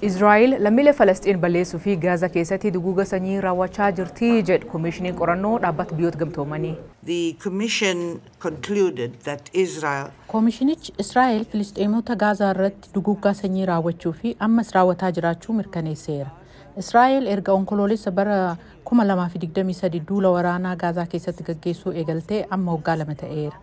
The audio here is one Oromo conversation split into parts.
Israa'el lammiilee Falasxiin balleessuu fi Gaazaa keessatti duguuga sanyii raawwachaa jirti jedhu Koomishiniin Qorannoo Dhaabbata Biyyoota Gamtoomanii. The Commission concluded that Israel Koomishinichi Israa'el Filisxeemota Gaazaa irratti duguuggaa sanyii raawwachuu fi ammas raawwataa jiraachuu mirkaneesseera. Israa'el erga Onkoloolessa bara 2023 duula waraanaa Gaazaa keessatti gaggeessuu eegaltee amma waggaa 2 ta'eera.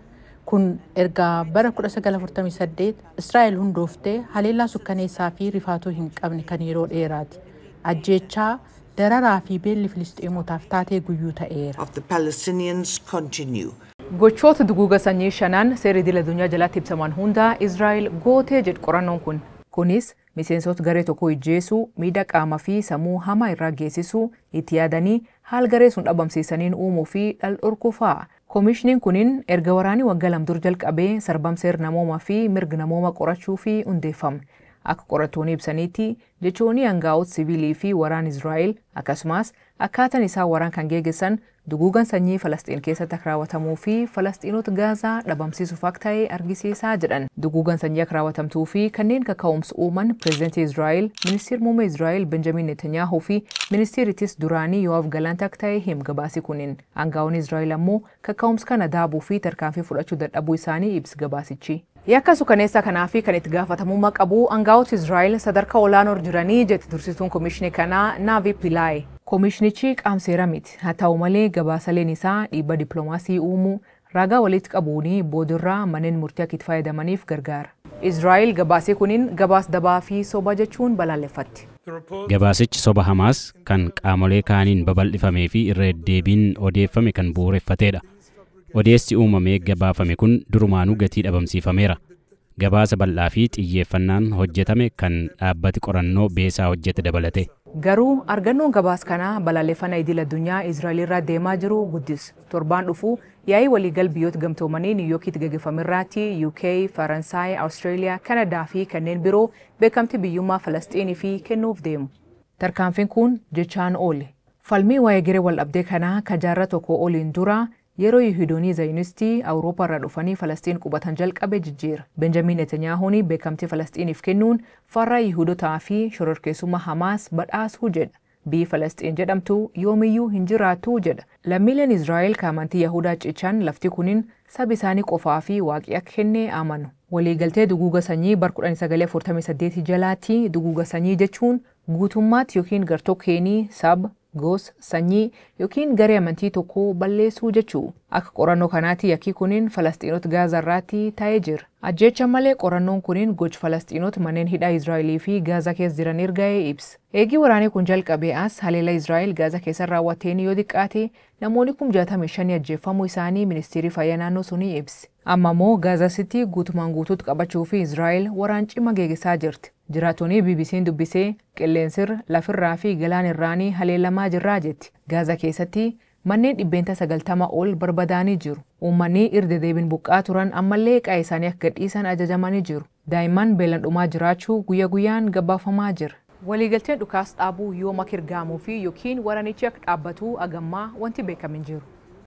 Kun erga bara 1948 Israa'el hundooftee haleellaa sukkaneessaa fi rifaatuu hin qabne kan yeroo dheeraati. Ajjeechaa, dararaa fi beelli Filisxeemotaaf taatee guyyuu ta'eera. of the Palestinians continue. Gochoota duguuga sanyii shanan seera idil addunyaa jalatti ibsaman hunda Israa'el gootee jedhu qorannoon kun. Kunis miseensota garee tokko ijjeesuu, miidhaa qaamaa fi sammuu hamaa irraa geessisuu, itti yaadanii haal garee sun dhabamsiisaniin uumuu fi dhal dhorkuu fa'a. Koomishiniin kunin erga waraanii waggaa 2 dur jalqabee sarbam seera namoomaa fi mirga namooma qorachuu fi hundeeffame. Akka qorattoonni ibsaniitti jechoonni aangaa'ota siviilii fi waraan Israa'el akkasumas akkaataan isaa waraan kan geggeessan duguugan sanyii Falasxiin keessatti akka raawwatamuu fi Falasxiinota Gaazaa dhabamsiisuuf akka ta'e argisiisaa jedhan. Duguugan sanyii akka raawwatamtuu fi kanneen kaka'umsa uuman pireezidantii Israa'el, ministeera muummee Israa'el Benjamin Netanyaahuu fi ministeerittis duraanii Yo'aaf Galant akka ta'e him gabaasi kunin. Aangaa'onni Israa'el ammoo kaka'umsa kana daabuu fi tarkaanfii fudhachuu dadhabuu isaanii ibsi gabaasichi. Yakka sukaneessa kanaa fi kan itti gaafatamummaa qabu aangaa'ota Israa'el sadarkaa olaanoo jiranii jetti dursituun koomishinii kanaa Naavi Pilaay. Koomishinichi qaama seera miti. Haa ta'u malee gabaasaleen isaa dhiibbaa dippiloomaasii uumuu, ragaa walitti qabuun boodirraa manneen murtii akka itti fayyadamaniif gargaara. Israa'el gabaasee kunin gabaas dabaa fi soba jechuun balaaleffatti. Gabaasichi soba Hamaas kan qaamolee kaaniin babal'ifamee fi irra deddeebiin odeeffame kan bu'uureffatedha. Odeessi uumamee gabaafame kun durumaanuu gatii dhabamsiifameera. Gabaasa bal'aa fi xiyyeeffannaan hojjetame kan dhaabbati qorannoo beesaa hojjete dabalate. Garuu argannoon gabaas kanaa balaaleffannaa idil addunyaa Israa'el irraa deemaa jiru guddisa. Torbaan dhufu yaa'ii waliigal biyyoota gamtoomanii Niiwuyorkiitti gaggeeffame irratti UK, Faransaay, Awustreeliyaa, Kanadaa fi kanneen biroo beekamtii biyyummaa Falasxiinii fi kennuuf deemu. Tarkaanfiin kun jechaan oole. Falmii waa'ee garee wal dhabdee kanaa ka jaarraa tokko oliin dura yeroo Yihudoonni Zayunistii Awurooppaa irraa dhufanii Falasxiin qubatan jalqabe jijjiira. Benjamin Netanyaahuun beekamtii Falasxiiniif kennuun farra Yihudotaa fi shororkeessummaa Hamaas badhaasuu jedha. Biyyi Falasxiin jedhamtu yoomiyyuu hin jiraattu jedha. Lammiileen Israa'el kan amantii Yahudaa cichan lafti kunin saba isaanii qofaa fi waaqii akka kenne amanu. Waliigaltee duguuga sanyii bar 1948 jalaatti duguuga sanyii jechuun guutummaatti yookiin gartokkeenii saba, gosa, sanyii yookiin garee amantii tokko balleessuu jechuu. Akka qorannoo kanaatti yakki kunin Falasxiinota Gaazaa irratti ta'ee jira. Ajjeecha malee qorannoon kunin gocha Falasxiinota manneen hidhaa Israa'elii fi Gaazaa keessa jiran erga'ee ibsa. Eegii waraanni kun jalqabee as haleela Israa'el Gaazaa keessa raawwateen yoo xiqqaate namoonni 65,000 ajjeefamuu isaanii ministeerri fayyaa naannoo sunii ibse. Amma immoo Gaazaa Sitii guutumaan guutuutti qabachuu fi Israa'el waraan cimaa geggeessaa jirti. Jiraattonni BBC'n dubbisee qilleensirra, lafirraa fi galaanirraanii haleelamaa jirraa jetti. Gaazaa keessatti manneen 90% ol barbadaanii jiru. Uummanni irra deddeebiin buqqaa turan ammallee qa'ee isaanii akka gadhiisan ajajamanii jiru. Daa'imman beelaan dhumaa jiraachuu guyyaa guyyaan gabaafamaa jira. Waliigalteen dhukaas dhaabuu yoom akka ergamuu fi yookiin waraanichi akka dhaabbatu hagammaa wanti beekamu hin jiru.